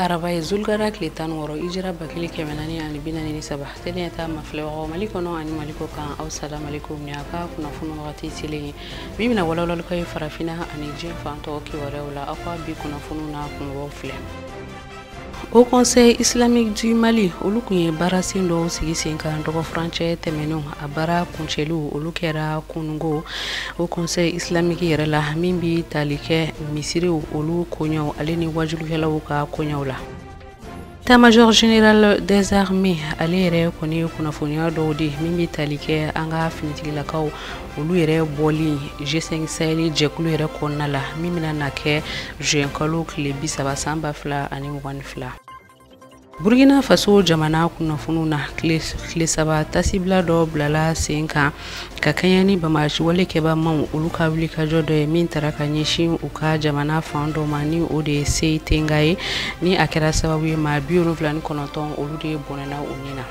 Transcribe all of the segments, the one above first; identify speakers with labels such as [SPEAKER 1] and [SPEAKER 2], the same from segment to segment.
[SPEAKER 1] Araba ye, zulukara tile 16, hijira 1443. Télé ta mafilɛbagaw Mali kɔnɔ ani Mali kɔ kan, aw salamu aleykum. Ni a ka kunnafoni wagati selen ye min bɛna walawalali ye farafinna ani diɲɛ fan tɔw kibaruyaw la. Aw ka bi kunnafoniw n'a kunbabaw filɛ. Haut Conseil islamique du Mali, olu tun ye baarasen dɔw sigi sen kan dɔgɔfurancɛ tɛmɛnenw. A baara kuncɛliw, olu kɛra kunungo Haut Conseil islamique yɛrɛ la, min bi tali kɛ misiriw olu koɲɛw ale ni wajulikɛlaw ka koɲɛw la. État-major général des armées, ale yɛrɛ kɔni ye kunnafoniya dɔw di min bɛ tali kɛ an ka finitigilakaw olu yɛrɛ bɔli G5 Sahel jɛkulu yɛrɛ kɔnɔna la, min bɛna na kɛ juin kalo tile 30 san 2022. Burkina Faso jamana kunnafoniw na, tile 3 tasibila dɔ bilala sen kan ka kɛɲɛ ni banbagaci wale kɛbamaw olu ka wulikajɔ dɔ ye min tara ka ɲɛsin u ka jamana fan dɔ ma, ni o de ye Seytenga ye, ni a kɛra sababu ye maa 79 olu de bɔnɛna u ni na.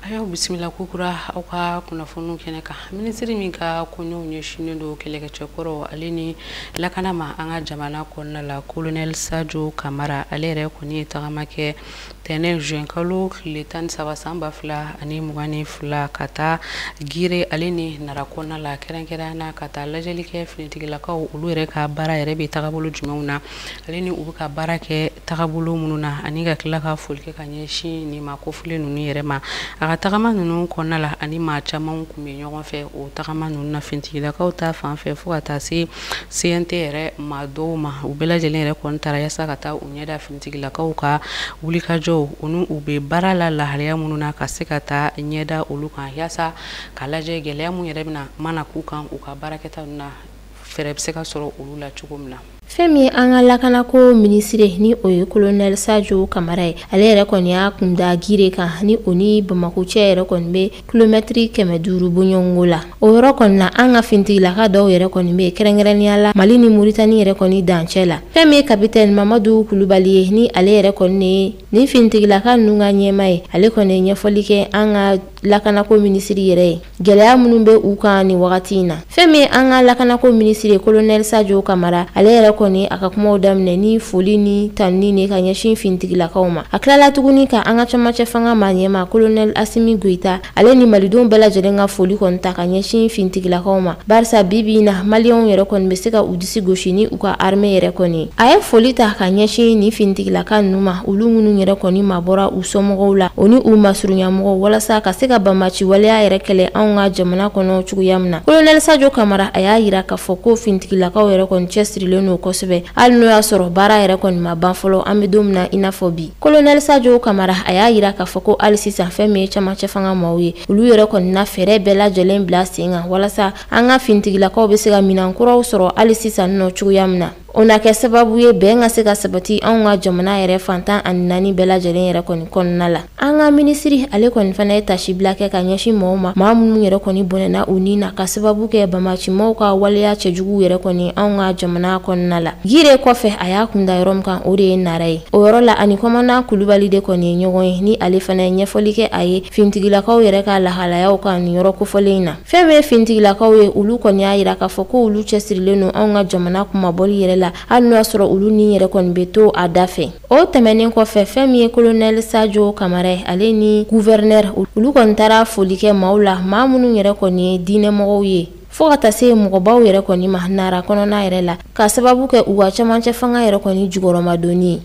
[SPEAKER 1] A y'aw bisimila kokura aw ka kunnafoniw kɛnɛ kan. Minisiri min ka koɲɛw ɲɛsinnen don kɛlɛkɛcɛkɔrɔ ale ni lakana ma an ka jamana kɔnɔna la, colonel Sadio Kamara, ale yɛrɛ kɔni ye tagama kɛ tɛnɛn juin kalo tile 13 san 2022 ka taa Gire ale ni Nara kɔnɔna la, kɛrɛnkɛrɛnnenya na ka taa lajɛli kɛ finitigilakaw olu yɛrɛ ka baara yɛrɛ bɛ tagabolo jumɛnw na ale ni u bɛ ka baara kɛ tagabolo minnu na, ani ka tila ka foli kɛ ka ɲɛsin nin maa kofɔlen ninnu yɛrɛ ma. A ka tagama ninnu kɔnɔna la, ani maa caman tun bɛ ɲɔgɔn fɛ o tagama ninnu na, finitigilakaw ta fan fɛ fo ka taa se CNT yɛrɛ maa dɔw ma. U bɛɛ lajɛlen yɛrɛ kɔni taara yaasa ka taa u ɲɛda finitigilakaw ka wulikajɔw u n'u u bɛ baara la lahalaya minnu na, ka se ka taa ɲɛda olu kan yaasa ka lajɛ gɛlɛya mun yɛrɛ bɛna mana k'u kan u ka baarakɛta ninnu na, fɛɛrɛ bɛ se ka sɔrɔ olu la cogo min na.
[SPEAKER 2] Fɛn min ye an ka lakanako minisiri, ni o ye colonel Sadio Kamara ye, ale yɛrɛ kɔni y'a kunda Gire kan, ni o ni Bamako cɛ yɛrɛ kɔni bɛ kilomɛtiri 500 bɔɲɔgɔnko la. O yɔrɔ kɔni na, an ka finitigilaka dɔw yɛrɛ kɔni bɛ yen, kɛrɛnkɛrɛnnenya la Mali ni Muritani yɛrɛ kɔni dancɛ la. Fɛn min ye capitaine Mamadu Kulubali ye, ni ale yɛrɛ kɔni ye nin finitigilaka ninnu ka ɲɛmaa ye, ale kɔni ye ɲɛfɔli kɛ an ka lakanako minisiri yɛrɛ ye gɛlɛya minnu bɛ u kan nin wagati in na. Fɛn min ye an ka lakanako minisiri colonel Sadio Kamara, ale yɛrɛ kɔni a ka kumaw daminɛ ni foli ni tanuni ne ka ɲɛsin finitigilakaw ma. A tilala tuguni ka an ka cɛmancɛ fanga maa ɲɛma colonel Asimi Goïta, ale ni malidenw bɛɛ lajɛlen ka foli kɔni ta ka ɲɛsin finitigilakaw ma, barisa bi bi in na maliyɛnw yɛrɛ kɔni bɛ se ka u disi gosi ni u ka armée yɛrɛ kɔni. A ye foli ta ka ɲɛsin nin finitigilaka ninnu ma, olu minnu yɛrɛ kɔni mabɔra u somɔgɔw la, o ni u masurunyamɔgɔw, walasa ka se ka banbaci waleya yɛrɛ kɛlɛ anw ka jamana kɔnɔ cogoya min na. Colonel Sadio Kamara, a y'a yira k'a fɔ ko finitigilakaw yɛrɛ kɔni cɛsirilen don kosɛbɛ, hali n'o y'a sɔrɔ baara yɛrɛ kɔni ma ban fɔlɔ, an bɛ don min na i n'a fɔ bi. Colonel Sadio Kamara, a y'a yira k'a fɔ ko hali sisan fɛn min ye cɛmancɛ fanga maaw ye, olu yɛrɛ kɔni na fɛɛrɛ bɛɛ lajɛlen bila sen kan walasa an ka finitigilakaw bɛ se ka minɛn kuraw sɔrɔ hali sisan nɔ cogoya min na, o na kɛ sababu ye bɛn ka se ka sabati anw ka jamana yɛrɛ fan 14 bɛɛ lajɛlen yɛrɛ kɔni kɔnɔna la. An ka minisiri, ale kɔni fana ye tasibila kɛ ka ɲɛsin mɔgɔw ma, maa minnu yɛrɛ kɔni bɔnɛna u ni na ka sababu kɛ banbaacimaw ka waleya cɛjuguw yɛrɛ kɔni anw ka jamana kɔnɔna la. Gire kɔfɛ, a y'a kunda yɔrɔ min kan, o de ye Nara ye. O yɔrɔ la, ani commandant Kulubali de kɔni ye ɲɔgɔn ye, ni ale fana ye ɲɛfɔli kɛ a ye finitigilakaw yɛrɛ ka lahalayaw kan nin yɔrɔ kofɔlen in na. Fɛn min ye finitigilakaw ye, olu kɔni y'a yira k'a fɔ ko olu cɛsirilen don anw ka jamana kumabɔli yɛrɛ la, hali n'o y'a sɔrɔ olu ni yɛrɛ kɔni bɛ to a da fɛ. O tɛmɛnen kɔfɛ, fɛn min ye colonel Sadio Kamara ye, ale ni gouverneur, olu kɔni taara foli kɛ maaw la, maa minnu yɛrɛ kɔni ye diinɛmɔgɔw ye, fo ka taa se mɔgɔbaw yɛrɛ kɔni ma Nara kɔnɔna yɛrɛ la, ka sababu kɛ u ka cɛmancɛ fanga yɛrɛ kɔni jukɔrɔmadonni ye.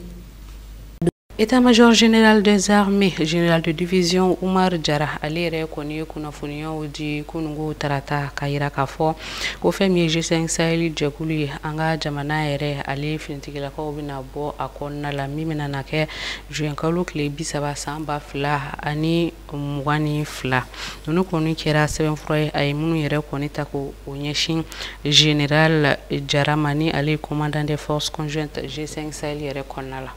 [SPEAKER 1] État-major général des armées, général de division Umar Jara, ale yɛrɛ kɔni ye kunnafoniyaw di kunungo tarata ka yira k'a fɔ ko fɛn min ye G5 Sahel jɛkulu ye, an ka jamana yɛrɛ ale finitigilakaw bɛna bɔ a kɔnɔna la, min bɛna na kɛ juin kalo tile 30 san 2022. Ninnu kɔni kɛra sɛbɛnfura ye, a ye minnu yɛrɛ kɔni ta ko o ɲɛsin général Jara ma, ni ale ye commandant des forces conjointes G5 Sahel yɛrɛ kɔnɔna la.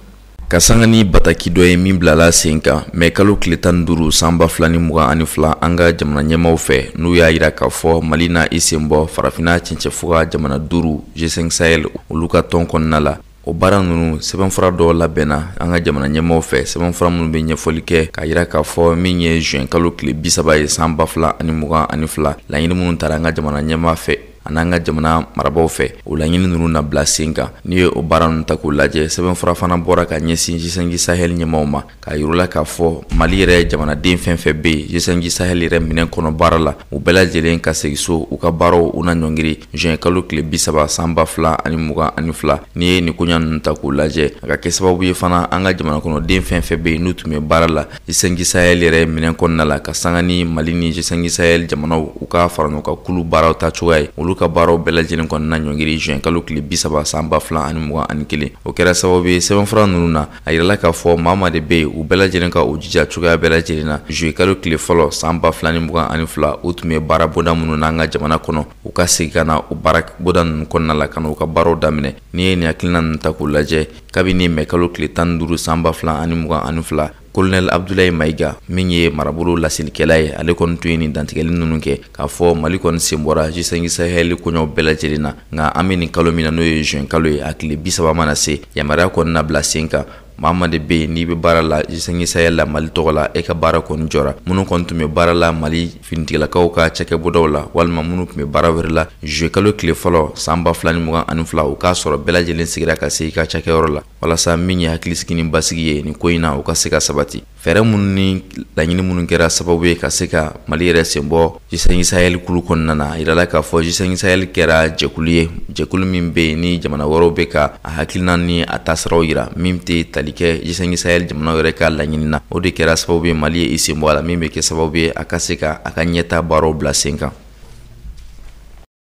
[SPEAKER 3] Ka sanga ni bataki dɔ ye min bilala sen kan mɛ kalo tile 15 san 2022 an ka jamana ɲɛmaw fɛ, n'u y'a yira k'a fɔ Mali na i sen bɔ farafinna cɛncɛfuga jamana duuru G5 Sahel olu ka tɔn kɔnɔna la. O baara ninnu, sɛbɛnfura dɔ labɛnna an ka jamana ɲɛmaw fɛ, sɛbɛnfura minnu bɛ ɲɛfɔli kɛ k'a yira k'a fɔ min ye juin kalo tile 30 ye san 2022, laɲini minnu taara an ka jamana ɲɛmaa fɛ. An'an ka jamana marabaw fɛ, o laɲini ninnu na bila sen kan. N'i ye o baara ninnu ta k'o lajɛ, sɛbɛnfura fana bɔra ka ɲɛsin G5 Sahel ɲɛmaaw ma, k'a yir'u la k'a fɔ Mali yɛrɛ jamanaden fɛn fɛn bɛ yen G5 Sahel yɛrɛ minɛn kɔnɔ baara la, u bɛɛ lajɛlen ka segin so, u ka baaraw u na ɲɔngiri juin kalo tile 30 san 2022. N'i ye nin koɲa ninnu ta k'u lajɛ, a ka kɛ sababu ye fana an ka jamana kɔnɔden fɛn fɛn bɛ yen n'u tun bɛ baara la G5 Sahel yɛrɛ minɛn kɔnɔna la, ka sanga ni Mali ni G5 Sahel jamanaw u ka fara ɲɔgɔn kan kulu baaraw ta cogoya ye, olu ka baaraw bɛɛ lajɛlen kɔnɔna ɲɔngiri juin kalo tile 30 san 2021. O kɛra sababu ye sɛbɛnfura ninnu na, a yirala k'a fɔ maa maa de bɛ yen, u bɛɛ lajɛlen ka u jija cogoya bɛɛ lajɛlen na juillet kalo tile fɔlɔ san 2022, u tun bɛ baara bonda minnu n'an ka jamana kɔnɔ, u ka segin ka na o baara bonda ninnu kɔnɔna la, ka na u ka baaraw daminɛ. N'i ye nin hakilina ninnu ta k'u lajɛ, kabini mɛ kalo tile 15 san 2022, Colonel Abdoulaye Maïga, min ye marabolo laselikɛla ye, ale kɔni tun ye nin dantigɛli ninnu kɛ k'a fɔ Mali kɔni sen bɔra G5 Sahel koɲɛw bɛɛ lajɛlen na. Nka an bɛ nin kalo min na, n'o ye juin kalo ye, a tile 30 mana se, yamaruya kɔni na bila sen kan. Maa maa de bɛ yen n'i bɛ baara la G5 Sahel la Mali tɔgɔ la, e ka baara kɔni jɔra. Minnu kɔni tun bɛ baara la Mali finitigilakaw ka cakɛbondaw la, walima minnu tun bɛ baara wɛrɛ la juillet kalo tile fɔlɔ san 2022, u k'a sɔrɔ bɛɛ lajɛlen sigira ka se i ka cakɛyɔrɔ la, walasa min ye hakilisigi ni basigi ye nin ko in na, o ka se ka sabati. Fɛɛrɛ minnu ni laɲini minnu kɛra sababu ye ka se ka Mali yɛrɛ sen bɔ G5 Sahel kulu kɔnɔna na, a yirala k'a fɔ G5 Sahel kɛra jɛkulu ye, jɛkulu min bɛ yen ni jamana wɛrɛw bɛ ka a hakilina ni a taasiraw yira min tɛ tali kɛ G5 Sahel jamanaw yɛrɛ ka laɲini na. O de kɛra sababu ye Mali ye i sen bɔ a la, min bɛ kɛ sababu ye a ka se ka a ka ɲɛta baaraw bila sen kan.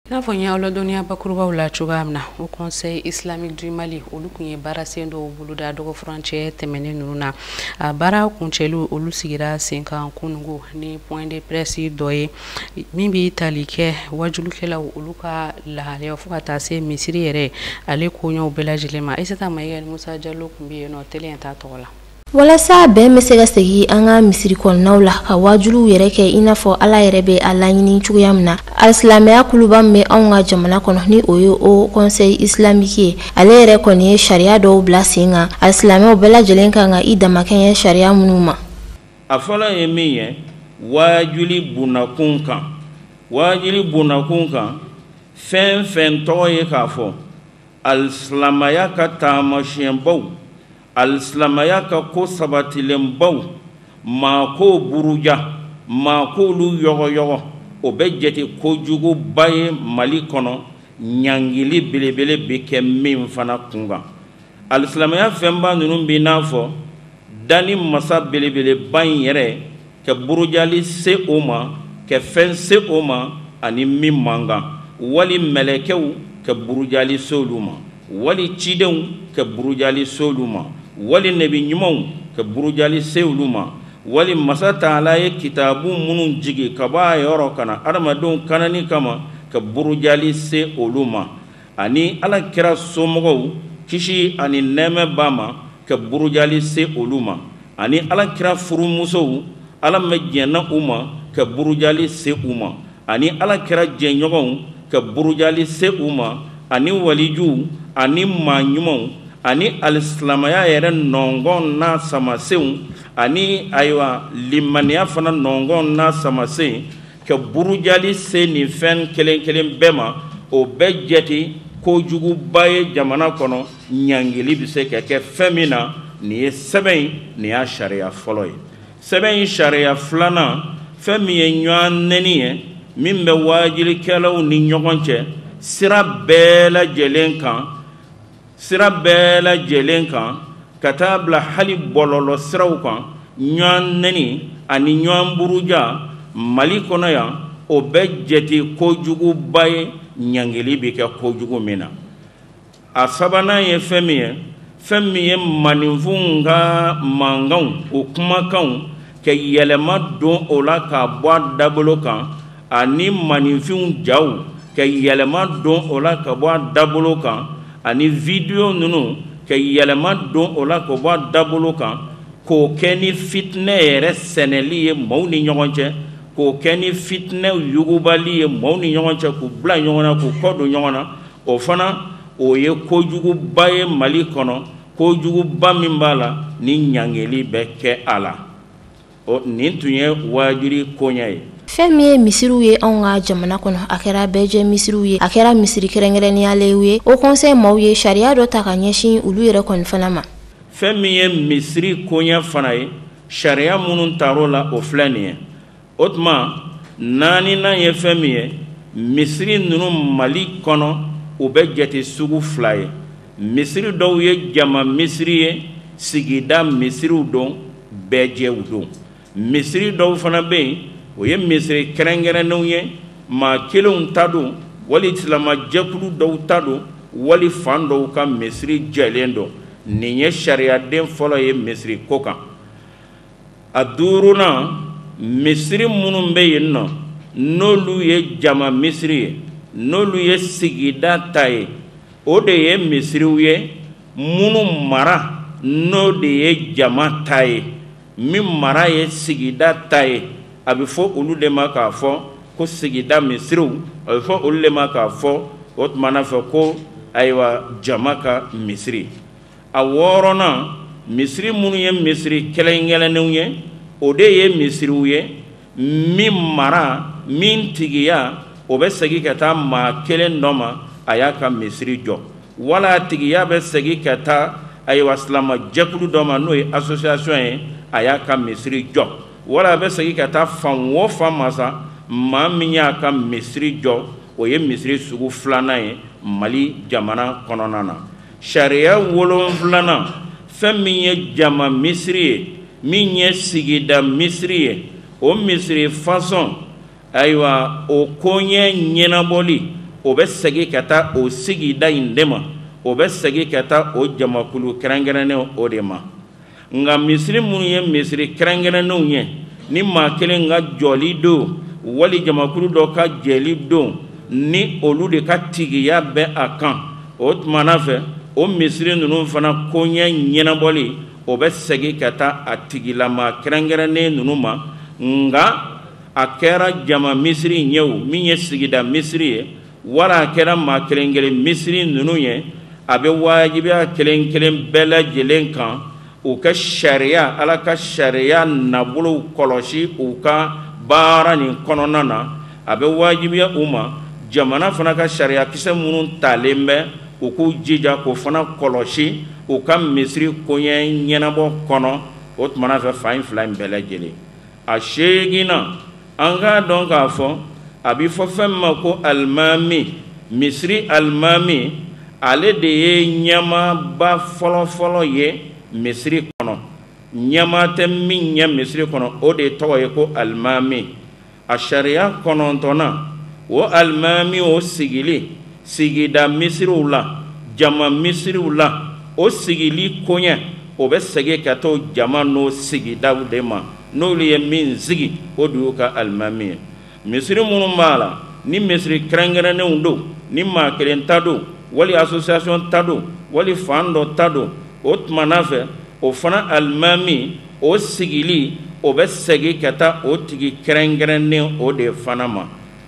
[SPEAKER 1] N'a fɔ n y'aw ladɔnniya bakurubaw la cogoya min na, o Conseil islamique du Mali, olu tun ye baara sen dɔw boloda dɔgɔfurancɛ tɛmɛnen ninnu na. A baara kuncɛliw, olu sigira sen kan kunungo ni point de presse dɔ ye min bɛ tali kɛ wajulikɛlaw olu ka lahalayaw fo ka taa se misiri yɛrɛ ale koɲɛw bɛɛ lajɛlen ma. Aïssata Maïga ni Musa Jalo tun bɛ yen nɔ télé ta tɔgɔ la.
[SPEAKER 2] Walasa bɛn bɛ se ka segin an ka misiri kɔnɔnaw la, ka wajuliw yɛrɛ kɛ i n'a fɔ Ala yɛrɛ bɛ a laɲini cogoya min na, alisilamɛya kuluba min bɛ anw ka jamana kɔnɔ, ni o ye o Conseil islamique ye, ale yɛrɛ kɔni ye sariya dɔw bila sen kan, alisilamɛw bɛɛ lajɛlen kan ka i damakɛɲɛ sariya minnu ma.
[SPEAKER 4] A fɔlɔ ye min ye, wajuli bundakun kan, wajuli bundakun kan, fɛn fɛn tɔgɔ ye k'a fɔ alisilamɛya ka taamasiyɛnbaw, alisilamɛya ka ko sabatilenbaw, maa k'o buruja, maa k'olu yɔgɔyɔgɔ, o bɛ jate kojuguba ye Mali kɔnɔ, ɲangili belebele bɛ kɛ min fana kun kan. Alisilamɛya fɛnba ninnu b'i n'a fɔ danni masa belebeleba in yɛrɛ, ka burujali se o ma, ka fɛn se o ma ani min man kan, wali mɛlɛkɛw ka burujali se olu ma, wali cidenw ka burujali se olu ma, wali nabi ɲumanw ka burujali se olu ma, wali masa taala ye kitabu minnu jigi ka bɔ a yɔrɔ ka na adamadenw kanani kama ka burujali se olu ma, ani Ala kira somɔgɔw kisi ani nɛɛmɛ b'a ma ka burujali se olu ma, ani Ala kira furumusow Ala ma jɛnna u ma ka burujali se u ma, ani Ala kira jɛɲɔgɔnw ka burujali se u ma, ani walijuw ani maa ɲumanw ani alisilamɛya yɛrɛ nɔngɔn n'a samasenw, ani ayiwa limaniya fana nɔngɔn n'a samasen, ka burujali se nin fɛn kelen kelen bɛɛ ma, o bɛɛ jate kojuguba ye jamana kɔnɔ, ɲangili bɛ se ka kɛ fɛn min na. Nin ye sɛbɛn in, nin y'a sariya fɔlɔ ye. Sɛbɛn in sariya filanan, fɛn min ye ɲɔgɔn nɛni ye min bɛ wajilikɛlaw ni ɲɔgɔn cɛ sira bɛɛ lajɛlen kan, sira bɛɛ lajɛlen kan, ka taa bila hali bɔlɔlɔ siraw kan, ɲɔgɔn nɛni ani ɲɔgɔn buruja Mali kɔnɔ yan, o bɛ jate kojuguba ye, ɲangili bɛ kɛ kojugu min na. A sabanan ye fɛn min ye, fɛn min ye maninfinw ka mankanw, o kumakanw ka yɛlɛma don o la k'a bɔ a dabolo kan, ani maninfinw jaw ka yɛlɛma don o la ka bɔ a dabolo kan, ani video ninnu ka yɛlɛma don o la ka bɔ a dabolo kan, k'o kɛ ni fitinɛ yɛrɛ sɛnɛli ye maaw ni ɲɔgɔn cɛ, k'o kɛ ni fitinɛ yugubali ye maaw ni ɲɔgɔn cɛ, k'u bila ɲɔgɔn na, k'u kɔ don ɲɔgɔn na, o fana o ye kojuguba ye Mali kɔnɔ, kojuguba min b'a la ni ɲangili bɛ kɛ a la. Nin tun ye waajuli koɲɛ ye.
[SPEAKER 2] Fɛn min ye misiriw ye anw ka jamana kɔnɔ, a kɛra bɛɛjɛ misiriw ye, a kɛra misiri kɛrɛnkɛrɛnnenyalen ye, Haut Conseil maaw ye sariya dɔ ta ka ɲɛsin olu yɛrɛ kɔni fana ma.
[SPEAKER 4] Fɛn min ye misiri koɲɛ fana ye, sariya minnu tar'o la, o filɛ nin ye. O tuma naaninan ye fɛn min ye, misiri ninnu Mali kɔnɔ, u bɛ jate sugu fila ye. Misiri dɔw ye jama misiri ye, sigida misiriw don, bɛɛjɛw don. Misiri dɔw fana bɛ yen, o ye misiri kɛrɛnkɛrɛnnenw ye, maa kelenw ta don, wali silamɛjɛkulu dɔw ta don, wali fan dɔw ka misiri jɛlen don. Nin ye sariyaden fɔlɔ ye misiri ko kan. A duurunan, misiri minnu bɛ yen nɔ, n'olu ye jama misiri ye, n'olu ye sigida ta ye, o de ye misiriw ye minnu mara n'o de ye jama ta ye, min mara ye sigida ta ye. A bɛ fɔ olu de ma k'a fɔ ko sigida misiriw, a bɛ fɔ olu de ma k'a fɔ o tuma na fɛ ko ayiwa jama ka misiri. A wɔɔrɔnan, misiri minnu ye misiri kɛrɛnkɛrɛnnenw ye, o de ye misiriw ye min mara, min tigiya, o bɛ segin ka taa maa kelen dɔ ma, a y'a ka misiri jɔ, wala a tigiya bɛ segin ka taa ayiwa silamɛjɛkulu dɔ ma, n'o ye association ye, a y'a ka misiri jɔ, wala a bɛ segin ka taa fan o fan ma sa, maa min y'a ka misiri jɔ, o ye misiri sugu filanan ye Mali jamana kɔnɔna na. Sariya wolonfilanan, fɛn min ye jama misiri ye, min ye sigida misiri ye, o misiri fasɔn ayiwa o koɲɛ ɲɛnabɔli, o bɛ segin ka taa o sigida in de ma, o bɛ segin ka taa o jamakulu kɛrɛnkɛrɛnnen o de ma. Nka misiri minnu ye misiri kɛrɛnkɛrɛnnenw ye, ni maa kelen ka jɔli don, wali jamakulu dɔ ka jɛli don, ni olu de ka tigiya bɛ a kan, o tuma na fɛ o misiri ninnu fana koɲɛ ɲɛnabɔli, o bɛ segin ka taa a tigilama kɛrɛnkɛrɛnnen ninnu ma. Nka a kɛra jama misiri ye o, min ye sigida misiri ye, wala a kɛra maa kelen kelen misiri ninnu ye, a bɛ wajibiya kelen kelen bɛɛ lajɛlen kan u ka sariya, Ala ka sariya nabolow kɔlɔsi u ka baara nin kɔnɔna na. A bɛ wajibiya u ma, jamana fana ka sariya kisɛ minnu talen bɛ, u k'u jija k'o fana kɔlɔsi u ka misiri koɲɛ ɲɛnabɔ kɔnɔ. O tuma na fɛ fan in fila in bɛɛ lajɛlen. A seeginna, an k'a dɔn k'a fɔ a bɛ fɔ fɛn min ma ko alimami, misiri alimami, ale de ye ɲɛmaaba fɔlɔfɔlɔ ye misiri kɔnɔ. Ɲɛmaa tɛ min ɲɛ misiri kɔnɔ, o de tɔgɔ ye ko alimami. A sariya kɔnɔntɔnnan, o alimami o sigili sigida misiriw la, jama misiriw la, o sigili koɲɛ, o bɛ segin ka to jama n'o sigidaw de ma. N'olu ye min sigi, o de y'u ka alimami ye. Misiri minnu b'a la, ni misiri kɛrɛnkɛrɛnnenw don, ni maa kelen ta don, wali association ta don, wali fan dɔ ta don, o tuma na fɛ o fana alimami o sigili, o bɛ segin ka taa o tigi kɛrɛnkɛrɛnnen o de fana ma.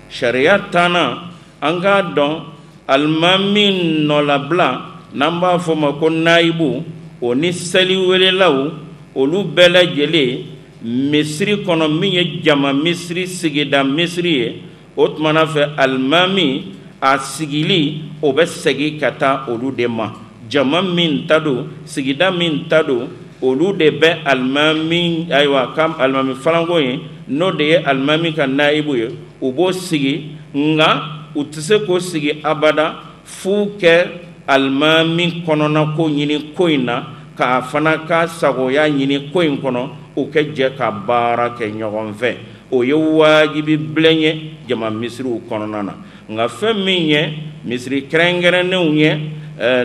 [SPEAKER 4] Sariya tannan, an k'a dɔn alimami nɔlabila, n'an b'a fɔ ma ko nayibu, o ni seliwelelaw, olu bɛɛ lajɛlen misiri kɔnɔ, min ye jama misiri, sigida misiri ye, o tuma na fɛ alimami a sigili, o bɛ segin ka taa olu de ma. Jama min ta don, sigida min ta don, olu de bɛ alimami, ayiwa ka alimami falanko ye, n'o de ye alimami ka nayibu ye, u b'o sigi. Nka u tɛ se k'o sigi abada f'u kɛ alimami kɔnɔna ko ɲini ko in na, k'a fana ka sagoya ɲini ko in kɔnɔ, u kɛ jɛ ka baara kɛ ɲɔgɔn fɛ. O ye wajibi bilen ye jama misiriw kɔnɔna na. Nka fɛn min ye misiri kɛrɛnkɛrɛnnenw ye,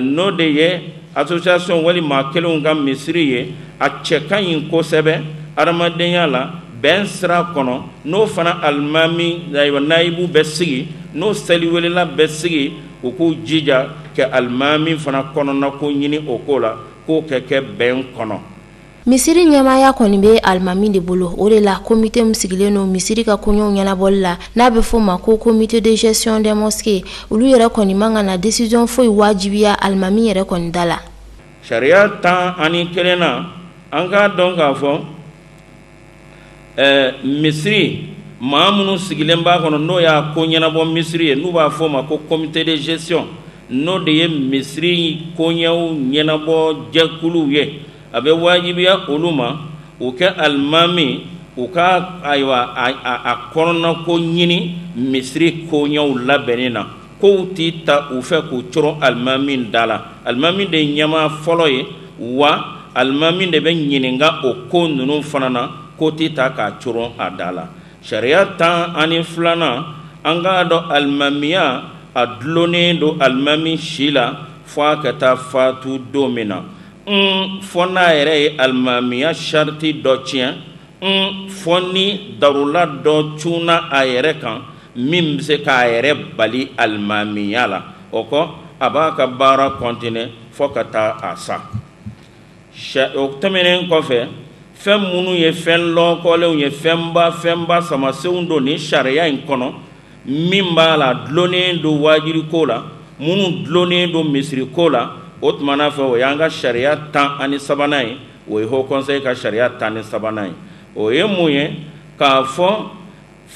[SPEAKER 4] n'o de ye association wali maa kelenw ka misiri ye, a cɛ ka ɲi kosɛbɛ adamadenya la, bɛn sira kɔnɔ. N'o fana alimami, ayiwa nayibu bɛ sigi, n'o seliwelela bɛ sigi, u k'u jija ka alimami fana kɔnɔna ko ɲini o ko la, k'o kɛ kɛ bɛn kɔnɔ.
[SPEAKER 2] Misiri ɲɛmaaya kɔni bɛ alimami de bolo. O de la komite min sigilen don misiri ka koɲɛw ɲɛnabɔli la, n'a bɛ f'o ma ko comité de gestion des mosquées, olu yɛrɛ kɔni man ka na décision foyi wajibiya alimami yɛrɛ kɔni da la.
[SPEAKER 4] Sariya 11nan, an k'a dɔn k'a fɔ Misiri maa minnu sigilen b'a kɔnɔ n'o y'a ko ɲɛnabɔ misiri ye, n'u b'a fɔ o ma ko comité de gestion, n'o de ye misiri koɲɛw ɲɛnabɔ jɛkuluw ye, a bɛ wajibiya olu ma u kɛ alimami u ka ayiwa a kɔnɔnako ɲini misiri koɲɛw labɛnni na. Kow t'i ta u fɛ k'u coron alimami da la. Alimami de ye ɲɛmaa fɔlɔ ye, wa alimami de bɛ ɲininka o ko ninnu fana na, ko t'i ta k'a coron a da la. Sariya 12nan, an k'a dɔn alimamiya a dulonnen don alimami si la fo a ka taa fatu don min na. Fo n'a yɛrɛ ye alimamiya sariti dɔ tiɲɛ, fo ni darula dɔ cunna a yɛrɛ kan min bɛ se k'a yɛrɛ bali alimamiya la, o kɔ a b'a ka baara kɔntine fo ka taa a sa. O tɛmɛnen kɔfɛ, fɛn minnu ye fɛn lɔkɔlenw ye, fɛnba samasenw don nin sariya in kɔnɔ, min b'a la dulonnen don wajiriko la, minnu dulonnen don misiriko la, o tuma n'a fɛ o y'an ka sariya 13nan ye, o ye Haut Conseil ka sariya 13nan ye. O ye mun ye? K'a fɔ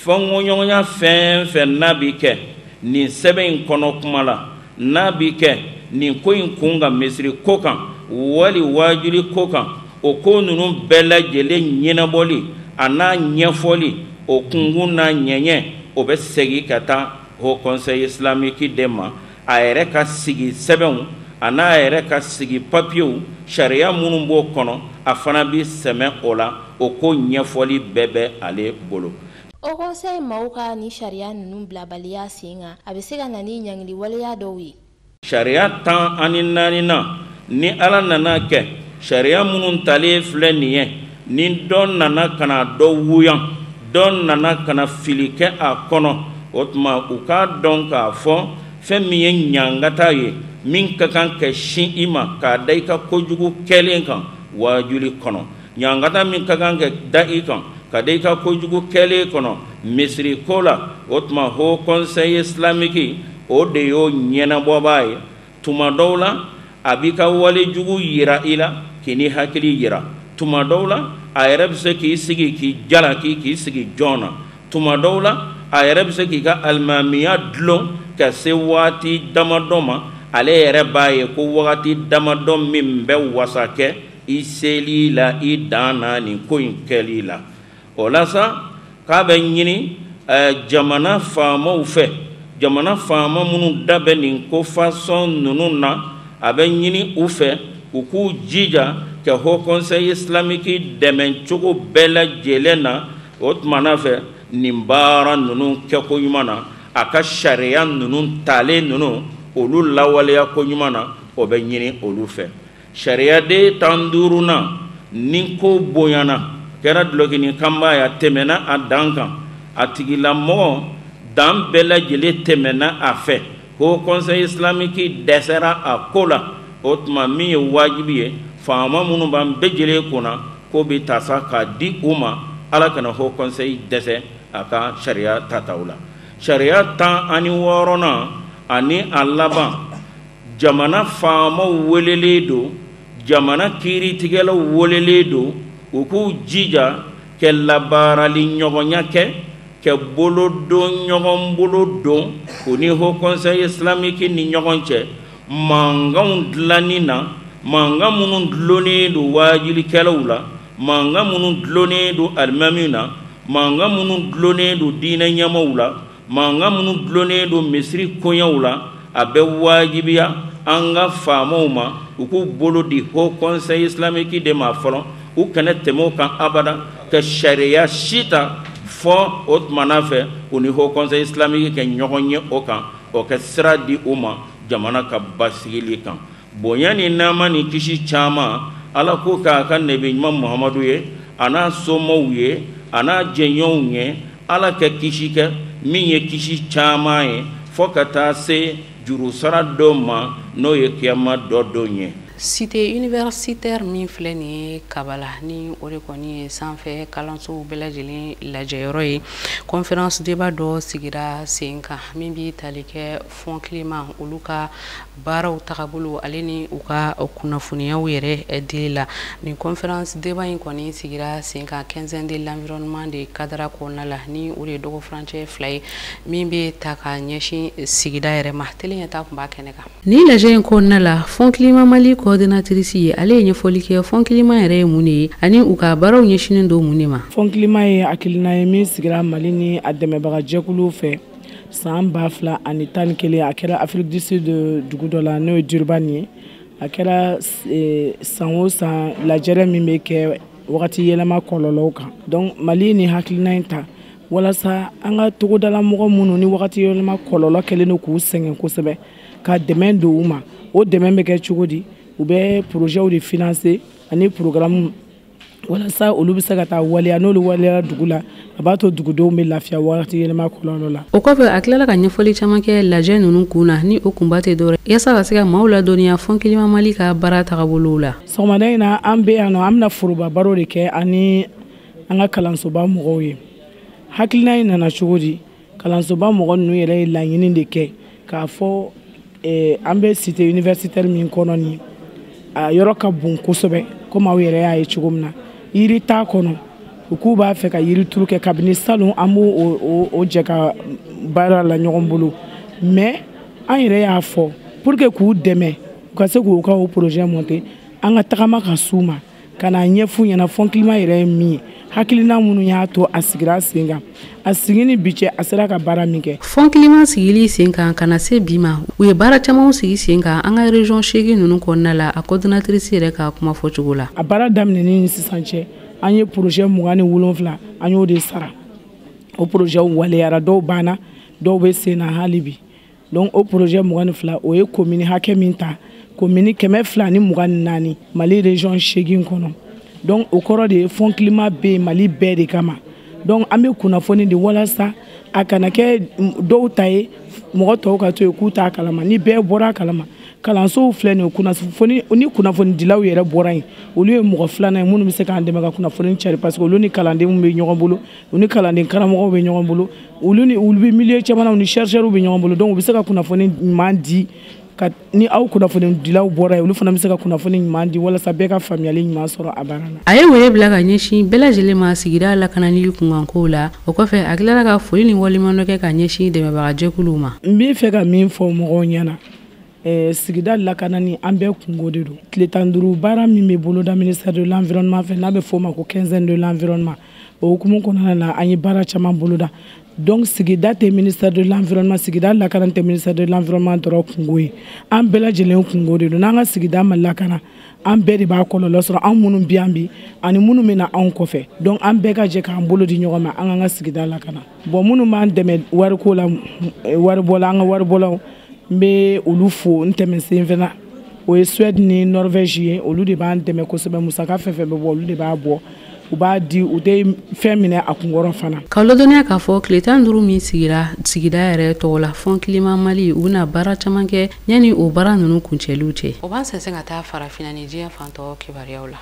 [SPEAKER 4] fɔnkɔɲɔgɔnya fɛn fɛn n'a bi kɛ nin sɛbɛn in kɔnɔ kuma la, n'a bi kɛ nin ko in kun kan, misiri ko kan wali wajuli ko kan, o ko ninnu bɛɛ lajɛlen ɲɛnabɔli a n'a ɲɛfɔli, o kunkun n'a ɲɛɲɛ, o bɛ segin ka taa Haut Conseil islamique de ma. A yɛrɛ ka sigi sɛbɛnw a n'a yɛrɛ ka sigi papiyew, sariya minnu b'o kɔnɔ, a fana bɛ sɛmɛ o la, o ko ɲɛfɔli bɛɛ bɛ ale bolo.
[SPEAKER 2] Haut Conseil maaw ka ni sariya ninnu bilabaliya sen kan, a bɛ se ka na ni ɲangili waleya dɔw ye.
[SPEAKER 4] Sariya 14nan, ni Ala nana kɛ sariya minnu talen filɛ nin ye, ni dɔ nana ka na dɔ wuyan, dɔ nana ka na fili kɛ a kɔnɔ, o tuma u k'a dɔn k'a fɔ fɛn min ye ɲangata ye, min ka kan ka sin i ma k'a da i ka kojugu kɛlen kan wajuli kɔnɔ, ɲangata min ka kan ka da i kan ka da i ka kojugu kɛlen kɔnɔ misiri ko la, o tuma Haut Conseil islamique o de y'o ɲɛnabɔbaa ye. Tuma dɔw la a b'i ka walejugu yira i la k'i ni hakili yira, tuma dɔw la a yɛrɛ bɛ se k'i sigi k'i jalaki k'i sigi jɔn na, tuma dɔw la a yɛrɛ bɛ se k'i ka alimamiya dulon ka se waati damadɔ ma, ale yɛrɛ b'a ye ko wagati damadɔ min bɛ wasa kɛ i seli la, i dan na nin ko in kɛli la. O la sa k'a bɛ ɲini jamana faamaw fɛ, jamana faama minnu da bɛ nin ko fasɔn ninnu na, a bɛ ɲini u fɛ u k'u jija ka Haut Conseil islamique dɛmɛ cogo bɛɛ lajɛlen na. O tuma n'a fɛ nin baara ninnu kɛko ɲuman na, a ka sariya ninnu talen ninnu olu lawaleya ko ɲuman na, o bɛ ɲini olu fɛ. Sariyaden 15nan, ni ko bonyana, kɛra dulɔkinin kanba ye, a tɛmɛna a dan kan, a tigilamɔgɔ dan bɛɛ lajɛlen tɛmɛna a fɛ, Haut Conseil islamique dɛsɛra a ko la, o tuma min ye wajibi ye, faama minnu b'an bɛɛ lajɛlen kunna, ko bɛ ta sa k'a di u ma, Ala kana Haut Conseil dɛsɛ a ka sariya tataw la. Sariya 16nan ani a laban, jamana faamaw welelen don, jamana kiiritigɛlaw welelen don, u k'u jija ka labaarali ɲɔgɔnya kɛ, ka bolo don ɲɔgɔn bolo don u ni Haut Conseil islamique ni ɲɔgɔn cɛ mankanw dilanni na, mankan minnu dulonnen don waajulikɛlaw la, mankan minnu dulonnen don alimamiw na, mankan minnu dulonnen don diinɛ ɲɛmaaw la, mankan minnu dulonnen don misiri koɲɛw la, a bɛ wajibiya an ka faamaw ma u k'u bolo di Haut Conseil islamique de ma fɔlɔ, u kana tɛmɛ o kan abada, ka sariya si ta fɔ o tuma n'a fɛ u ni Haut Conseil islamique kɛ ɲɔgɔn ye o kan, o ka sira di u ma jamana ka basigili kan. Bonya ni nɛɛma ni kisi caman Ala ko k'a ka nabi ɲuman Muhamadu ye, a n'a somɔgɔw ye, a n'a jɛɲɔgɔnw ye, Ala ka kisi kɛ min ye kisi caman ye fo ka taa se jurusara dɔ ma, n'o ye kiyama dɔ don ye.
[SPEAKER 1] Cité universitaire min filɛ nin ye Kabala, ni o de kɔni ye sanfɛ kalansow bɛɛ lajɛlen lajɛyɔrɔ ye, conférence débat dɔ sigira sen kan min bi tali kɛ Fonds Climat, olu ka baaraw tagabolo ale ni u ka kunnafoniyaw yɛrɛ dili la. Nin conférence débat in kɔni sigira sen kan Quinzaine de l'environnement de cadre kɔnɔna la, ni o de ye dɔgɔ furancɛ 2 ye min bɛ ta ka ɲɛsin sigida yɛrɛ ma. Tele ɲɛta tun b'a kɛnɛ kan. Nin lajɛ in kɔnɔna la, Fonds Climat Mali coordinatrice ye, ale ye ɲɛfɔli kɛ Fonds Climat yɛrɛ ye mun de ye ani u ka baaraw ɲɛsinnen don mun de ma.
[SPEAKER 5] Fonds Climat ye hakilina ye min sigira Mali ni a dɛmɛbaga jɛkuluw fɛ san 2011. A kɛra Afrique du Sud dugu dɔ la, n'o ye Durban ye. A kɛra san o san lajɛrɛ min bɛ kɛ wagati yɛlɛma kɔlɔlɔw kan. Donc Mali ni hakilina in ta walasa an ka togodala mɔgɔ minnu ni wagati yɛlɛma kɔlɔlɔ kɛlen don k'u sɛgɛn kosɛbɛ, ka dɛmɛ don u ma. O dɛmɛ bɛ kɛ cogo di? U bɛ projets de financer ani programme walasa olu bɛ se ka taa waleya. N'olu waleyara dugu la, a b'a to dugudenw bɛ lafiya wagati yɛlɛma kɔlɔlɔ la.
[SPEAKER 1] O kɔfɛ, a tilala ka ɲɛfɔli caman kɛ lajɛ ninnu kun na, ni o kunba tɛ dɔwɛrɛ yaasa ka se ka maaw ladɔnniya Fonds Climat Mali ka baara tagabolow la.
[SPEAKER 5] Sɔgɔmada in na, an bɛ yan nɔ, an bɛna foroba baro de kɛ ani an ka kalansoba mɔgɔw ye. Hakilina in nana cogo di? Kalansoba mɔgɔ ninnu yɛrɛ ye laɲini de kɛ k'a fɔ an bɛ cité universitaire min kɔnɔ nin, a yɔrɔ ka bon kosɛbɛ, komi aw yɛrɛ y'a ye cogo min na, yiri t'a kɔnɔ. U k'u b'a fɛ ka yiri turu kɛ. Kabini salon an b'o o jɛ ka baara la ɲɔgɔn bolo, mais an yɛrɛ y'a fɔ pour que k'u dɛmɛ u ka se k'u ka o projet monter, an ka tagama ka s'u ma ka n'a ɲɛf'u ɲɛna Fonds Climat yɛrɛ ye min ye, hakilina minnu y'a to a sigira sen kan, a sigi ni bi cɛ a sera ka baara min kɛ.
[SPEAKER 1] Fonds Climat sigili sen kan ka na se bi ma, u ye baara camanw sigi sen kan an ka région 8 ninnu kɔnɔna la, a coordinatrice yɛrɛ ka kuma fɔcogo la.
[SPEAKER 5] A baara daminɛni ni sisan cɛ, an ye projet 27, an y'o de sara. O projet waleyara, dɔw banna, dɔw bɛ sen na hali bi. Donc o projet 22, o ye commune hakɛ min ta, commune 224 Mali région 8 kɔnɔ. Donc o kɔrɔ de ye Fonds Climat bɛ yen Mali bɛɛ de kama. Donc an bɛ kunnafoni di walasa a kana kɛ dɔw ta ye, mɔgɔ tɔw ka to yen k'u t'a kalama. Ni bɛɛ bɔra a kalama, kalansow filɛ nin ye, kunnafoni ni kunnafonidilaw yɛrɛ bɔra yen, olu ye mɔgɔ filanan ye minnu bɛ se k'an dɛmɛ ka kunnafoni cari, parce que olu ni kalandenw bɛ ɲɔgɔn bolo, u ni kalanden karamɔgɔw bɛ ɲɔgɔn bolo, olu ni olu bɛ milieu caman na, u ni chercheurs bɛ ɲɔgɔn bolo. Donc u bɛ se ka kunnafoni ɲuman di. Ka ni aw kunnafonidilaw bɔra yen, olu fana bɛ se ka kunnafoni ɲuman di walasa bɛɛ ka faamuyali ɲuman sɔrɔ a baara la.
[SPEAKER 1] A ye wele bila ka ɲɛsin bɛɛ lajɛlen ma sigida lakanali kunkankow la. O kɔfɛ, a tilala ka foli ni waleɲumandɔn kɛ ka ɲɛsin dɛmɛbagajɛkuluw ma.
[SPEAKER 5] N bɛ fɛ ka min fɔ mɔgɔw ɲɛna, sigida lakanani an bɛɛ kungo de don. Tile 15 baara min bɛ boloda ministère de l'environnement fɛ, n'a bɛ f'o ma ko Quinzaine de l'environnement, o hukumu kɔnɔna na, an ye baara caman boloda. Donc sigida tɛ ministère de l'environnement, sigida lakana tɛ ministère de l'environnement dɔrɔn kungo ye, an bɛɛ lajɛlen kungo de don. N'an ka sigida ma lakana, an bɛɛ de b'a kɔlɔlɔ sɔrɔ, an minnu bɛ yan bi ani minnu bɛ na anw kɔfɛ. Donc an bɛɛ ka jɛ k'an bolo di ɲɔgɔn ma, an k'an ka sigida lakana. Bon, minnu b'an dɛmɛ wariko la, waribɔ la, an ka waribɔlaw, n bɛ olu fo n tɛmɛ sen fana. O ye Suède ni Norvège ye, olu de b'an dɛmɛ kosɛbɛ. Musaka fɛn fɛn bɛ bɔ, olu de b'a bɔ, u b'a di, u tɛ fɛn minɛ a kunkɔrɔ fana.
[SPEAKER 1] K'aw ladɔnniya k'a fɔ tile 15 min sigira sigida yɛrɛ tɔgɔ la, Fonds Climat Mali, u bɛna baara caman kɛ yanni o baara ninnu kuncɛliw cɛ. O b'an sɛnsɛn ka taa farafinna ni diɲɛ fantɔ kibaruyaw la.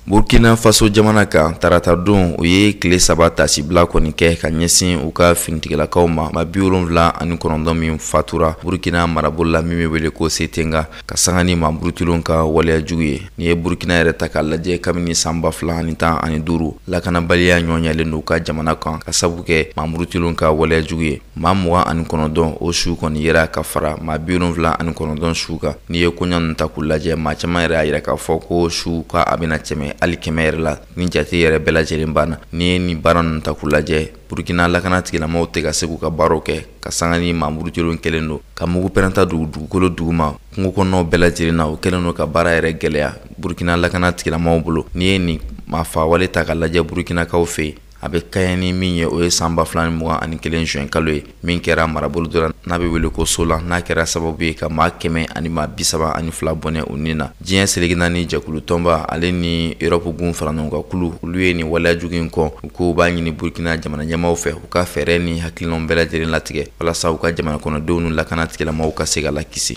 [SPEAKER 3] Burkina Faso jamana kan, tarata don, u ye tile 3 tasibila kɔni kɛ ka ɲɛsin u ka finitigilakaw ma, maa 79 min fatura Burkina marabolo la min bɛ wele ko Setenga, ka sanga ni maa murutilenw ka waleya jugu ye. N'i ye Burkina yɛrɛ ta k'a lajɛ, kabini san 2015, lakanabaliya ɲɔɲalen don u ka jamana kan ka sabu kɛ maa murutilenw ka waleya jugu ye. Maa 29, o su kɔni yera ka fara maa 79 su kan. N'i ye koɲa ninnu ta k'u lajɛ, maa caman yɛrɛ y'a yira k'a fɔ ko su ka a bɛna tɛmɛ hali 100 yɛrɛ la ni jate yɛrɛ bɛɛ lajɛlen banna. N'i ye nin baara ninnu ta k'u lajɛ, Burkina lakana tigilamɔgɔw tɛ ka se k'u ka baaraw kɛ ka sanga ni maa murutilenw kɛlen don ka mugu pɛrɛnta dugukolo duguma kungo kɔnɔnaw bɛɛ lajɛlen na. O kɛlen don ka baara yɛrɛ gɛlɛya Burkina lakana tigilamɔgɔw bolo. N'i ye nin maa fa wale ta k'a lajɛ Burkinakaw fɛ yen, A bɛ kɛɲɛ ni min ye, o ye san 2021 juin kalo ye, min kɛra marabolo dɔ la n'a bɛ wele ko Sola, n'a kɛra sababu ye ka maa 132 bɔnɛ u ni na. Diɲɛ seleke naani jɛkulu tɔnba ale ni Europe gun faraɲɔgɔnkankulu, olu ye nin waleya jugu in kɔn. U ko u b'a ɲini Burkina jamana ɲɛmaaw fɛ, u ka fɛɛrɛ ni hakilinaw bɛɛ lajɛlen latigɛ walasa u ka jamana kɔnɔdenw n'u lakana tigilamɔgɔw ka se ka lakisi.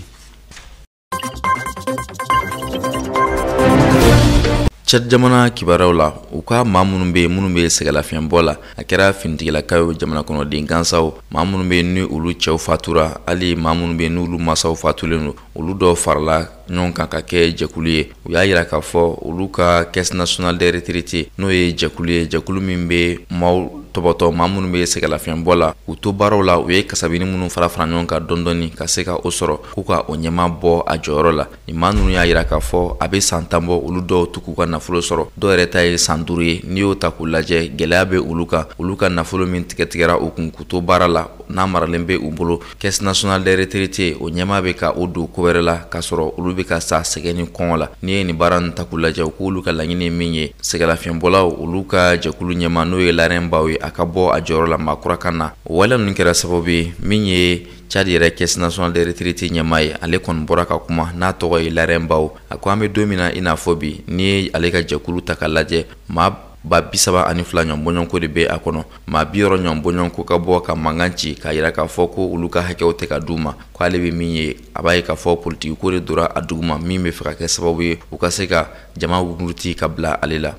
[SPEAKER 3] Tchad jamana kibaruyaw la, u ka maa minnu bɛ yen, minnu bɛ sɛgɛlafiɲɛbɔ la, a kɛra finitigilakaw ye, jamana kɔnɔden gansaw, maa minnu bɛ yen ni olu cɛw fatura, hali maa minnu bɛ yen n'olu masaw fatulen don, olu dɔw farala ɲɔgɔn kan ka kɛ jɛkulu ye. U y'a yira k'a fɔ olu ka Caisse nationale des retraités, n'o ye jɛkulu ye, jɛkulu min bɛ maaw tɔbɔtɔ, maa minnu bɛ sɛgɛlafiɲɛbɔ la, u to baaraw la, u ye kasabini minnu fara fara ɲɔgɔn kan dɔɔni dɔɔni ka se ka o sɔrɔ, k'u ka o ɲɛmaa bɔ a jɔyɔrɔ la. Nin maa ninnu y'a yira k'a fɔ a bɛ san 10 bɔ, olu dɔw t'u k'u ka nafolo sɔrɔ, dɔw yɛrɛ ta ye san 5 ye. N'i y'o ta k'u lajɛ, gɛlɛya bɛ olu kan. Olu ka nafolo min tigɛtigɛra u kun k'u to baara la, n'a maralen bɛ u bolo, Caisse nationale des retraités, o ɲɛmaa bɛ ka o don ko wɛrɛ la, k'a sɔrɔ olu bɛ ka sa sɛgɛn ni kɔngɔ la. N'i ye nin baara ninnu ta k'u lajɛ, u k'olu ka laɲini ye min ye, sɛgɛlafiɲɛbɔlaw olu ka jɛkulu ɲɛmaa, n'o ye Larɛnbaw ye, a ka bɔ a jɔyɔrɔ la, maa kura ka na. O waleya ninnu kɛra sababu ye min ye Tchad yɛrɛ Caisse nationale des retraités ɲɛmaa ye, ale kɔni bɔra ka kuma, n'a tɔgɔ ye Larɛnbaw. A ko an bɛ don min na i n'a fɔ bi, n'i ye ale ka jɛkulu ta k'a lajɛ, maa 32 ɲɔgɔn bɔɲɔgɔnko de bɛ a kɔnɔ, maa 60 ɲɔgɔn bɔɲɔgɔnko ka bɔ ka mankan ci k'a yira k'a fɔ ko olu ka hakɛw tɛ ka d'u ma. Ko ale bɛ min ye, a b'a ye k'a fɔ politiki ko de donna a duguma, min bɛ fɛ ka kɛ sababu ye u ka se ka jama muruti ka bila ale la.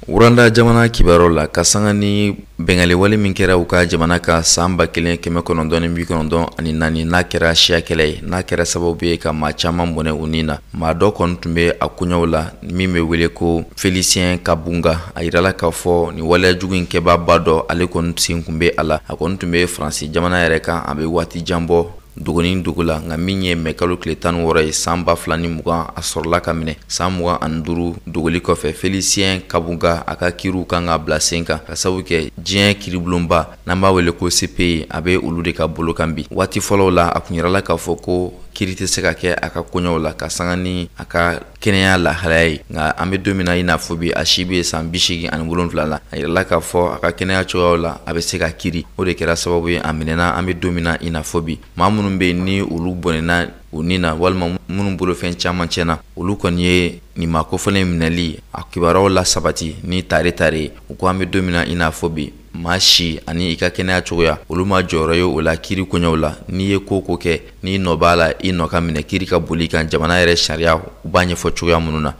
[SPEAKER 3] Rwanda jamana kibaruyaw la, ka sanga ni bɛnkanliwale min kɛra u ka jamana kan san 1994, n'a kɛra siya kɛlɛ ye, n'a kɛra sababu ye ka maa caman bɔnɛ u ni na, maa dɔ kɔni tun bɛ a koɲɛw la min bɛ wele ko Felicien Kabunga. A yirala k'a fɔ nin waleya jugu in kɛbaaba dɔ, ale kɔni sen tun bɛ a la. A kɔni tun bɛ Faransi jamana yɛrɛ kan, a bɛ waati jan bɔ dogoni dugu la. Nka min ye mɛ kalo tile 16 ye san 2020, a sɔrɔla ka minɛ san 25 dogoli kɔfɛ. Felicien Kabunga, a ka kiiriw kan ka bila sen kan, ka sababu kɛ diɲɛ kiiribulonba n'an b'a wele ko CPI, a bɛ olu de ka bolo kan bi. Waati fɔlɔw la, a kun yirala k'a fɔ ko kiiri tɛ se ka kɛ a ka koɲɛw la, ka sanga ni a ka kɛnɛya lahalaya ye. Nka an bɛ don min na i n'a fɔ bi, a si bɛ san 87 la. A yirala k'a fɔ a ka kɛnɛya cogoyaw la, a bɛ se ka kiiri. O de kɛra sababu ye a minɛna an bɛ don min na i n'a fɔ bi. Maa minnu bɛ yen ni olu bɔnɛna u ni na, walima minnu bolofɛn caman tiɲɛna, olu kɔni ye nin maa kofɔlen minɛli a kibaruyaw la sabati ni tare tare ye. U ko an bɛ don min na i n'a fɔ bi, maa si ani i ka kɛnɛya cogoya, olu ma jɔyɔrɔ ye o la kiiri koɲɛw la. N'i ye ko ko kɛ, n'i nɔ b'a la, i nɔ ka minɛ kiiri ka boli kan, jamana yɛrɛ sariya u b'a ɲɛfɔ cogoya minnu na.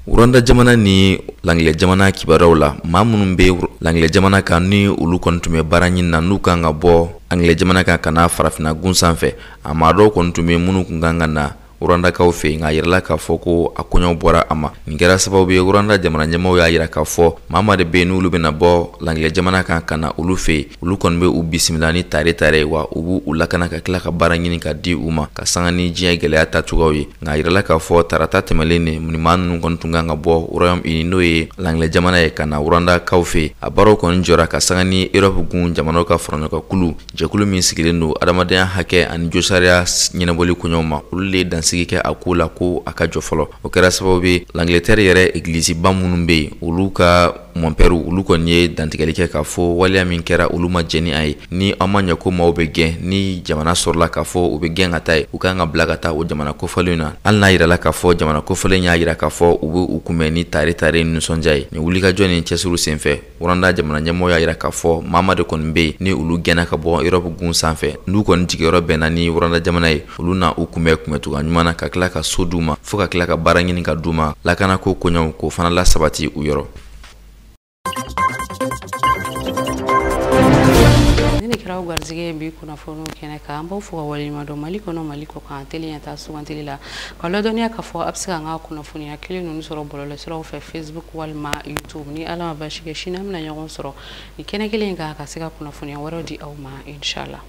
[SPEAKER 3] Rwanda jamana ni Langilɛ jamana kibaruyaw la, maa minnu bɛ Langilɛ jamana kan ni olu kɔni tun bɛ baara ɲini na, n'u kan ka bɔ Angilɛ jamana kan ka na farafinna gun sanfɛ, a maa dɔw kɔni tun bɛ minnu kun kan ka na Rwandakaw fɛ yen, nka a yirala k'a fɔ ko a koɲɛw bɔra a ma. Nin kɛra sababu ye Rwanda jamana ɲɛmaaw y'a yira k'a fɔ maa maa de bɛ yen n'olu bɛna bɔ Langilɛ jamana kan ka na olu fɛ yen, olu kɔni bɛ u bisimila ni tare tare, wa u b'u u lakana ka tila ka baara ɲini ka di u ma, ka sanga ni diɲɛ gɛlɛya ta cogoyaw ye. Nka a yirala k'a fɔ tarata tɛmɛlen de, nin maa ninnu kɔni tun kan ka bɔ Royaume-Uni, n'o ye Langilɛ jamana ye, ka na Rwandakaw fɛ yen. A baaraw kɔni jɔra ka sanga ni Europe gun jamanaw ka faraɲɔgɔnkankulu, jɛkulu min sigilen don adamadenya hakɛ ani josariya ɲɛnabɔli koɲɛw ma, olu de ye dansigi kɛ a ko la ko a ka jɔ fɔlɔ. O kɛra sababu ye L'Angleterre yɛrɛ egiliziba minnu bɛ yen, olu ka mɔnpɛriw, olu kɔni ye dantigɛli kɛ k'a fɔ waleya min kɛra, olu ma jɛn ni a ye. Ni aw ma ɲɛ ko maaw bɛ gɛn, ni jamana sɔrɔla k'a fɔ u bɛ gɛn ka taa yen, u kan ka bila ka taa o jamana kofɔlenw na. Hali n'a yirala k'a fɔ jamana kofɔlen y'a yira k'a fɔ u bɛ u kunbɛn ni tare tare ni nisɔndiya ye. Nin wulikajɔ ni cɛsiriw senfɛ, Rwanda jamana ɲɛmɔgɔ y'a yira k'a fɔ maa maa de kɔni bɛ yen ni olu gɛnna ka bɔ Europe gun sanfɛ, n'u kɔni jigiyɔrɔ bɛnna ni Rwanda jamana ye, olu na u kunbɛn kunbɛncogoya ɲuman na, ka tila ka so d'u ma, fo ka tila ka baara ɲini ka d'u ma, lakanako koɲɛw k'o fana lasabati u yɔrɔ.
[SPEAKER 1] Ne kɛra aw garijɛgɛ bi kunnafoniw kɛnɛ kan. An b'aw fo ka waleɲuman dɔn Mali kɔnɔ, Mali kɔ kan, teliya ta sugantili la. Ka ladɔnniya k'a fɔ a bɛ se k'an ka kunnafoniya kelen ninnu sɔrɔ bɔlɔlɔsiraw fɛ, Facebook walima YouTube. Ni Ala ma baasi kɛ, sini an bɛna ɲɔgɔn sɔrɔ nin kɛnɛ kelen in kan ka se ka kunnafoniya wɛrɛw di aw ma, inshallah.